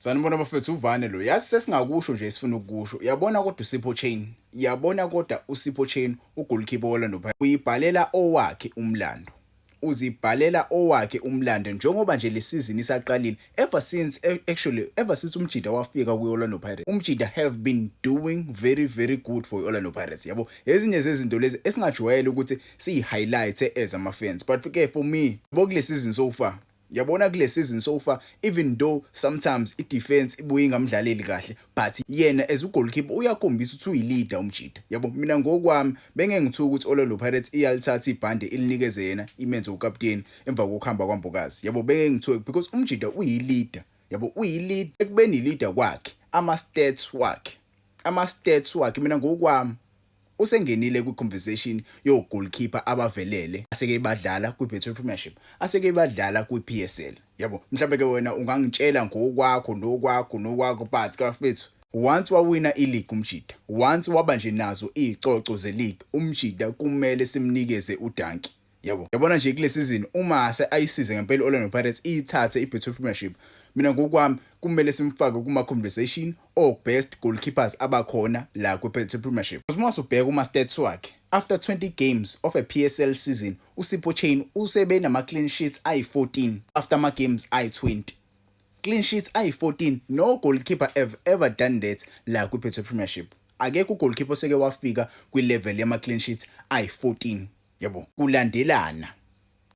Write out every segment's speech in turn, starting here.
Sanibona bafethu, uvane lo. Yazi sesingakusho nje esifuna ukukusho. Yabona kodwa uSipho Chaine. Yabona kodwa uSipho Chaine, ugoalkeeper Orlando Pirates. Uyibhalela owakhe umlando. Uzibhalela owakhe umlando njengoba nje le season isaqalile. Ever since, actually ever since umjida wafika kwi-Orlando Pirates, umjida have been doing very very good for i-Orlando Pirates. Yabo, ezinye zezinto lezi esingajwayele ukuthi siyi-highlight as ama-fans. But ke for me, yabo, kule season so far, yabona kule season so far, even though sometimes i-defense ibuye ingamdlaleli kahle, but yena as ugoalkeeper uyakhombisa ukuthi uyi-leader umjida. Yabo, mina ngokwami bengeke ngithuka ukuthi Orlando Pirates iyalithatha ibhande ilinikeze yena, imenze ukapteni emva kokuhamba kwaMbokazi. Yabo, bengeke ngithuke because umjida uyi-leader. Yabo, uyi-leader. Ekubeni i-leader kwakhe, ama-stats wakhe, mina ngokwami usengenile kwi-conversation yo-goalkeeper abavelele aseke badlala kwi-Betway Premiership, aseke badlala kwi-PSL. Yabo, mhlawumbe ke wena ungangitshela ngokwakho nokwakho nokwakho, but kafethu, once wawina i-league umjida, once waba nje nazo izicoco ze-league umjida, kumele simnikeze udanki. Yabo, yabona nje kule season uma ase ayisize ngempela Orlando Pirates ithathe iBetway Premiership, mina ngokwami kumele simfake kuma conversation o best goalkeepers abakhona la kwiBetway Premiership. Uma usubheka uma stats wakhe after 20 games of a PSL season, uSipho Chaine usebe nama clean sheets ayi14 after ama games ayi20. Clean sheets ayi14, no goalkeeper have ever done that la kwiBetway Premiership. Akekho ugoalkeeper oseke wafika kwi-level yama clean sheets ayi14, yabo, kulandelana.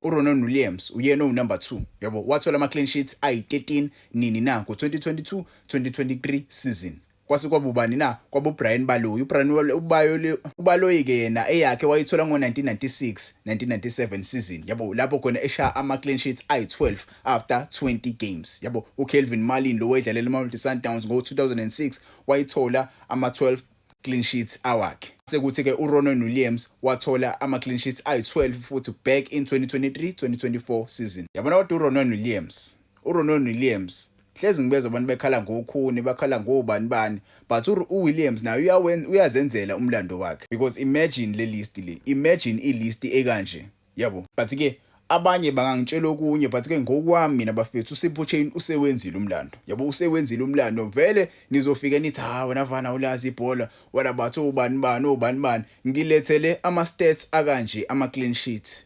uRonwen Williams uyena owunumber 2. Yabo, wathola ama clean sheets ayi13 nini na? Ngo2022 2023 season. Kwase kwabubani na? Kwabo Brian Baloyi. uBrian uBaloyi, uBaloyi ke yena eyakhe wayithola ngo1996 1997 season. Yabo, lapho khona eshaya ama clean sheets ayi12 after 20 games. Yabo, uKelvin Marlin lo wedlalela iMamelodi Sundowns ngo2006 wayithola ama 12 clean sheets awakhe. Sekuthi ke uRonwen Williams wathola ama clean sheets ayi12 futhi back in 2023 2024 season. Yabona kodwa uRonwen Williams, uRonwen Williams, hlezi ngibezwa abantu bekhala ngoKhune, bakhala ngobani bani, but uWilliams naye uyawenza, uyazenzela umlando wakhe, because imagine le list le, imagine i-list ekanje. Yabo, but ke abanye bangangitshela okunye, but ke ngokwami mina bafethu, uSipho Chaine usewenzile umlando. Yabo, usewenzile umlando vele. Nizofika nithi, "Ha wena vana ulazi ibhola wena," bathi obani bani obani bani. Ngilethele ama stats akanje, ama clean sheets.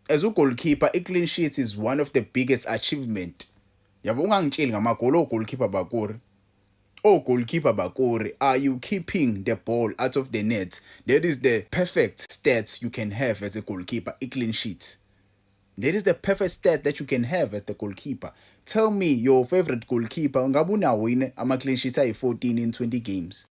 As a goalkeeper, i clean sheet is one of the biggest achievement. Yabo, ungangitsheli ngamagoli, o-goalkeeper bakori, o-goalkeeper bakori. Are you keeping the ball out of the net? That is the perfect stats you can have as a goalkeeper, i clean sheet. That is the perfect stat that you can have as the goalkeeper. Tell me your favorite goalkeeper ngabe unawo yini ama clean sheets ayi14 in 20 games.